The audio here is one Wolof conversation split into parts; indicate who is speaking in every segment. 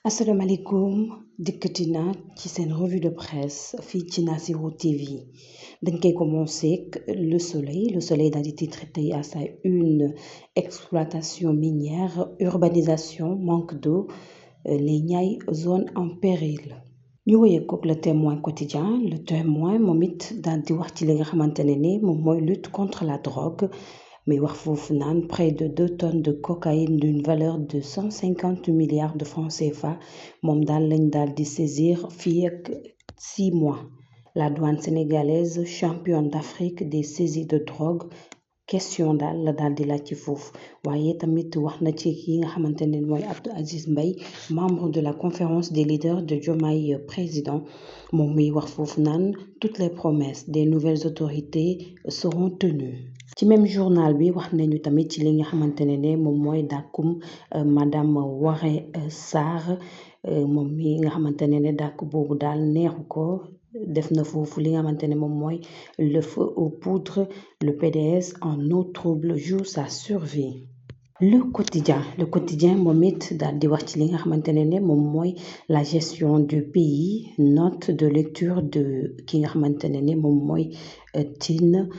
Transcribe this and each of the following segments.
Speaker 1: asalaamaaleykum dikkati na ci seen revue de presse fii ci Nassirou TV dañ koy commencé ak le soleil daal di titre tey à sa une exploitation minière urbanisation manque d'eau les Niayes zone en péril. ñu wëyee kook le témoin quotidien le témoin moom it daal di wax ci li nga xamante ne ni moom mooy lutte contre la drogue mais wax foofu naan près de 2 tonnes de cocaïne d'une valeur de 150 milliards de francs CFA moom daal lañ daal di saisir fii ak 6 mois. La douane sénégalaise championne d'Afrique des saisies de drogue question daal la daal di laaj ci foofu waaye tamit wax na ci ki nga xamante ne mooy Abdou Aziz Mbaye membre de la conférence des leaders de Diomaye président moom muy wax foofu naan toutes les promesses des nouvelles autorités seront tenues. ci même journal bi wax nañu tamit ci li nga xamante ne moom mooy dàkkum madame Waré Sarr moom mi nga xamante ne dàkk boobu daal neexu ko def na foofu li nga xamante ne moom mooy le feu aux poudres le PDS en eau trouble joue sa survie. Le quotidien moom it daal di wax ci li nga xamante ne moom mooy la gestion du pays note de lecture de ki nga xamante ne moom mooy Tine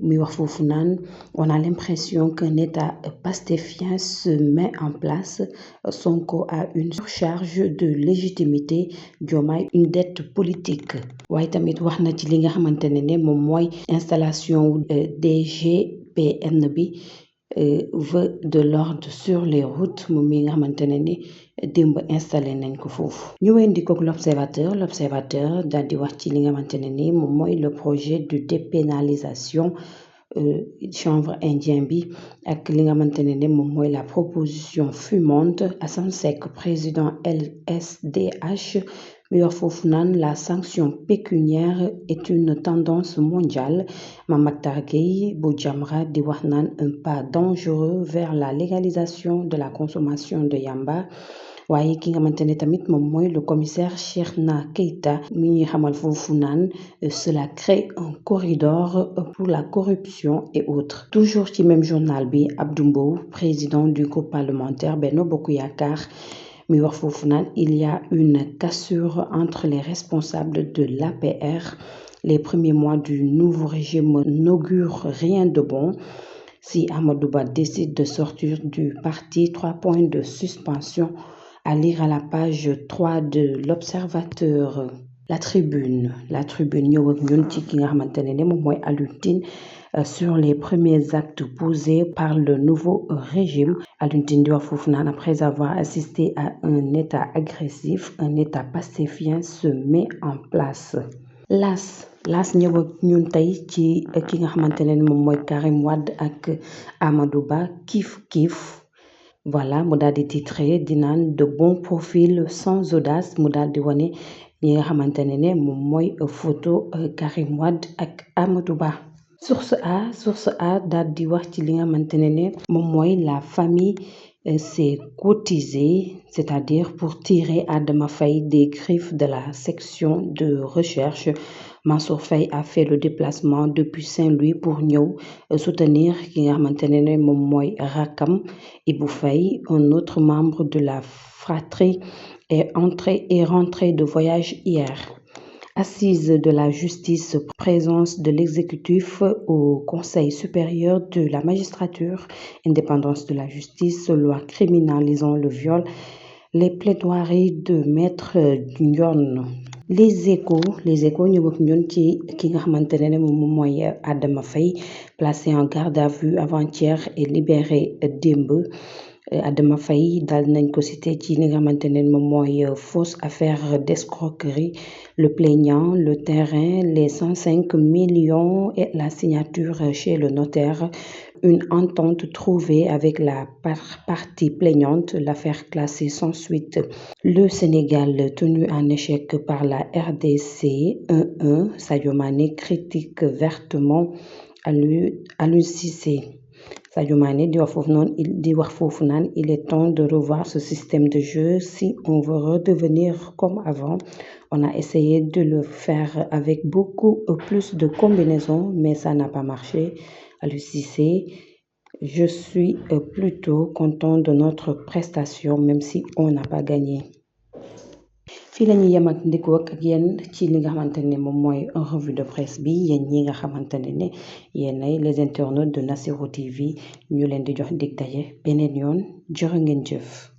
Speaker 1: muy wax foofu naan on a l'impression qu'un état pastéfien se met en place. Sonko a une surcharge de légitimité, Diomaye une dette politique. waaye tamit wax na ci li nga xamante ne moom mooy installation DGPN bi vœu de l'ordre sur les routes moom mi nga xamante ne ni démb installé nañ ko foofu. ñu wendi ko l'observateur daal di wax ci li nga xamante ne ni moom mooy le projet de dépénalisation chanvre indien bi ak li nga xamante ne moom mooy la proposition fumante Assane Seck président LSDH mi wax foofu naan la sanction pécuniaire est une tendance mondiale Mame Mactar Gueye bu Jamra di wax naan un pas dangereux vers la légalisation de la consommation de yamba waaye ki nga xamante ne tamit moom mooy le commissaire Cheikhna Keita mi ñuy xamal foofu naan cela crée un corridor pour la corruption et autres. Toujours ci même journal bi Abdou Mbow président du groupe parlementaire Benno Bokk Yaakaar mi wax foofu naan il y a une cassure entre les responsables de l'APR. Les premiers mois du nouveau régime n'augurent rien de bon. Si Amadou Ba décide de sortir du parti, 3 points de suspension à lire à la page 3 de l'Observateur. La tribune ñëw ak ñun ci ki nga xamante ne moom mooy Alioune Tine sur les premiers actes posés par le nouveau régime. Alioune Tine di wax foofu naan après avoir assisté à un état agressif un état pastéfien se met en place. Las ñëw ak ñun tey ci ki nga xamante ne moom mooy Karim Wade ak Amadou Ba kiif voilà mu daal di titré di naan de bons profils sans audace mu daal di wane ñi nga xamante ne moom mooy photo Karim Wade ak Amadou Ba. Source A daal di wax ci li nga xamante ne moom mooy la famille s'est cotisée c'est-à-dire pour tirer Adama Faye des griffes de la section de recherche. Mansour Faye a fait le déplacement depuis Saint-Louis pour ñëw soutenir ki nga xamante ne moom mooy rakam Ibou Faye un autre membre de la fratrie est rentré de voyage hier. Assise de la justice, présence de l'exécutif au Conseil supérieur de la magistrature, indépendance de la justice, loi criminalisant le viol, les plaidoiries de Maître Ndione. Les échos ñëw ak ñun ci ki nga xamante ne moom mooy Adama Faye placé en garde à vue avant-hier et libéré démb. Adama Faye daal nañ ko cité ci li nga xamante ne moom mooy fausse affaire d'escroquerie le plaignant le terrain les 105 millions et la signature chez le notaire une entente trouvée avec la partie plaignante l'affaire classée sans suite. Le Sénégal tenu en échec par la RDC 1-1 Sadio Mané critique vertement Aliou Cissé. Sadio Mané di wax foofu naan il est temps de revoir ce système de jeu si on veut redevenir comme avant. On a essayé de le faire avec beaucoup plus de combinaisons mais ça n'a pas marché. Aliou Cissé je suis plutôt content de notre prestation même si on n'a pas gagné. fii la ñuy yem ak ndikoo ak yéen ci li nga xamante ne moom mooy revue de presse bi yéen ñi nga xamante ne yéenay les internautes de Nassirou TV ñu leen di jox dig daje beneen yoon jërë ngeen jëf.